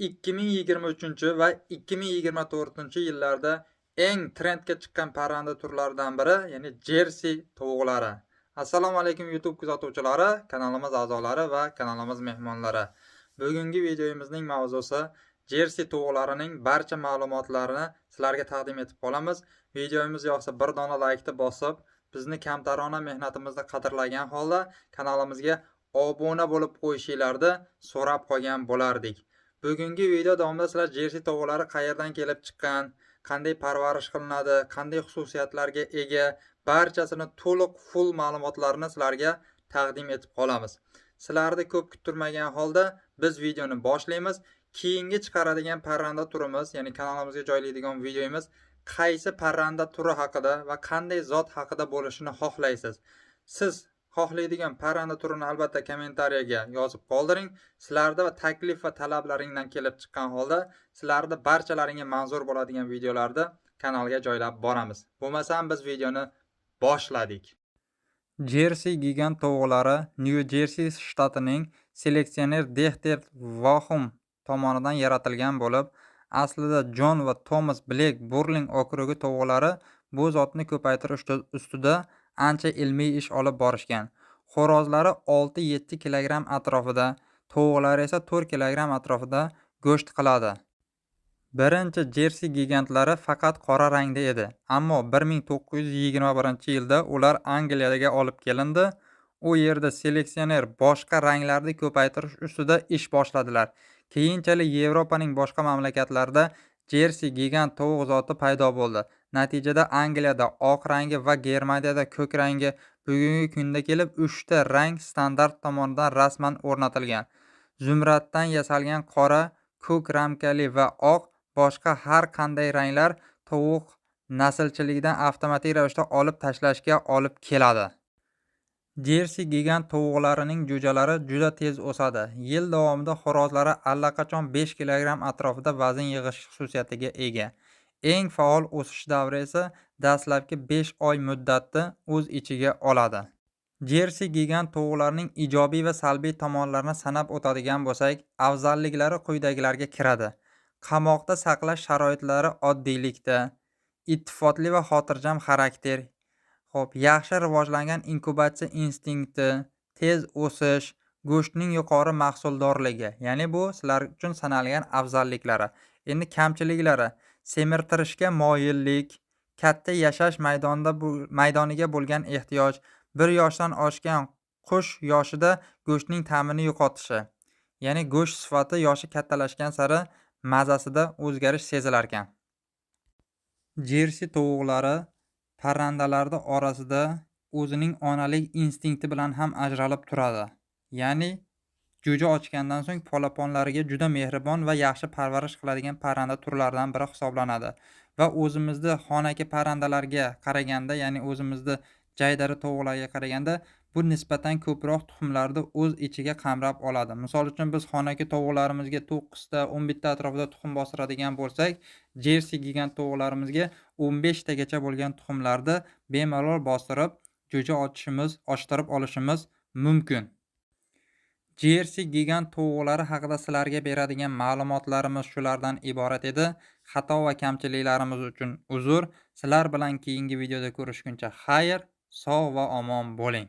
2023 va 2024 yillarda eng trendga chiqqan parranda turlaridan biri, ya'ni Jersey tovuqlari. Assalomu alaykum, YouTube kuzatuvchilari, kanalimiz a'zolari va kanalimiz mehmonlari. Bugungi videomizning mavzusi Jersey tovuqlarining barcha ma'lumotlarini sizlarga taqdim etib qolamiz. Videomiz yoqsa, bir dona laykni bosib, bizni kamtarona mehnatimizni qadrlagan holda kanalimizga obuna bo'lib qo'yishinglarni so'rab qolgan bo'lardik. Bugungi video davomida sizlar Jersey tovuqlari qayerdan kelib chiqqan, qanday parvarish qilinadi, qanday xususiyatlarga ega, barchasini to'liq full ma'lumotlarni sizlarga taqdim etib qolamiz. Sizlarni ko'p kuttirmagan holda biz videoni boshlaymiz. Keyingi chiqaradigan parranda turimiz, ya'ni kanalimizga joylaydigan videomiz qaysi parranda turi haqida va qanday zot haqida bo'lishini xohlaysiz? Siz xohlaydigan parranda turini albatta kommentariyaga yozib qoldiring. Sizlarda va taklif va talablaringdan kelib chiqqan holda sizlarni barchalaringga manzur bo'ladigan videolarni kanalga joylab boramiz. Bo'lmasam, biz videoni boshladik. Jersey gigant tovuqlari Nyu-Jersi shtatining seleksioner Dexter Vohum tomonidan yaratilgan bo'lib, aslida Jon va Tomas Blek Burling okrugi tovuqlari bu zotni ko'paytirish ustida ancha ilmiy ish olib borishgan. Xo'rozlari 6-7 kilogramm atrofida, tovuqlari esa 4 kilogramm atrofida go'sht qiladi. Birinchi Jersey gigantlari faqat qora rangda edi, ammo 1921-yilda ular Angliyaga olib kelindi. U yerda seleksioner boshqa ranglarni ko'paytirish ustida ish boshladilar. Keyinchalik Yevropaning boshqa mamlakatlarida Jersey gigant tovuq zoti paydo bo'ldi. Natijada Angliyada oq rangi va Germaniyada ko'k rangi, bugungi kunda kelib uchta rang standart tomonidan rasman o'rnatilgan. Zumraddan yasalgan qora, ko'k ramkali va oq, boshqa har qanday ranglar tovuq naslchiligidan avtomatik ravishda olib tashlashga olib keladi. Jersey gigant tovuqlarining jo'jalari juda tez o'sadi. Yil davomida xo'rozlari allaqachon 5 kilogramm atrofida vazn yig'ish xususiyatiga ega. Eng faol o'sish davri esa dastlabki 5 oy muddatni o'z ichiga oladi. Jersey gigant tovuqlarining ijobiy va salbiy tomonlarini sanab o'tadigan bo'lsak, afzalliklari quyidagilarga kiradi: qamoqda saqlash sharoitlari oddiylikda, iltifotli va xotirjam xarakter, xo'p, yaxshi rivojlangan inkubatsiya instinkti, tez o'sish, go'shtning yuqori mahsuldorligi. Ya'ni bu sizlar uchun sanalgan afzalliklari. Endi kamchiliklari: semirtirishga moyillik, katta yashash maydonida bu maydoniga bo'lgan ehtiyoj, 1 yoshdan oshgan qush yoshida go'shtning ta'mini yo'qotishi. Ya'ni go'sht sifati yoshi kattalashgan sari mazasida o'zgarish sezilarkan. Jersey tovuqlari parrandalarni orasida o'zining onalik instinkti bilan ham ajralib turadi. Ya'ni jo'ja ochgandan so'ng polaponlariga juda mehribon va yaxshi parvarish qiladigan parranda turlaridan biri hisoblanadi. Va o'zimizni xonaki parrandalarga qaraganda, ya'ni o'zimizni jaydari tovuqlarga qaraganda bu nisbatan ko'proq tuxumlarni o'z ichiga qamrab oladi. Misol uchun, biz xonaki tovuqlarimizga 9 ta, 11 ta atrofida tuxum bostiradigan bo'lsak, Jersey gigant tovuqlarimizga 15 tagacha bo'lgan tuxumlarni bemalol bostirib, jo'ja ochishimiz, ochtirib olishimiz mumkin. Jersey gigant tovuqlari haqida sizlarga beradigan ma'lumotlarimiz shulardan iborat edi. Xato va kamchiliklarimiz uchun uzr. Sizlar bilan keyingi videoda ko'rishguncha xayr, sog' va omon bo'ling.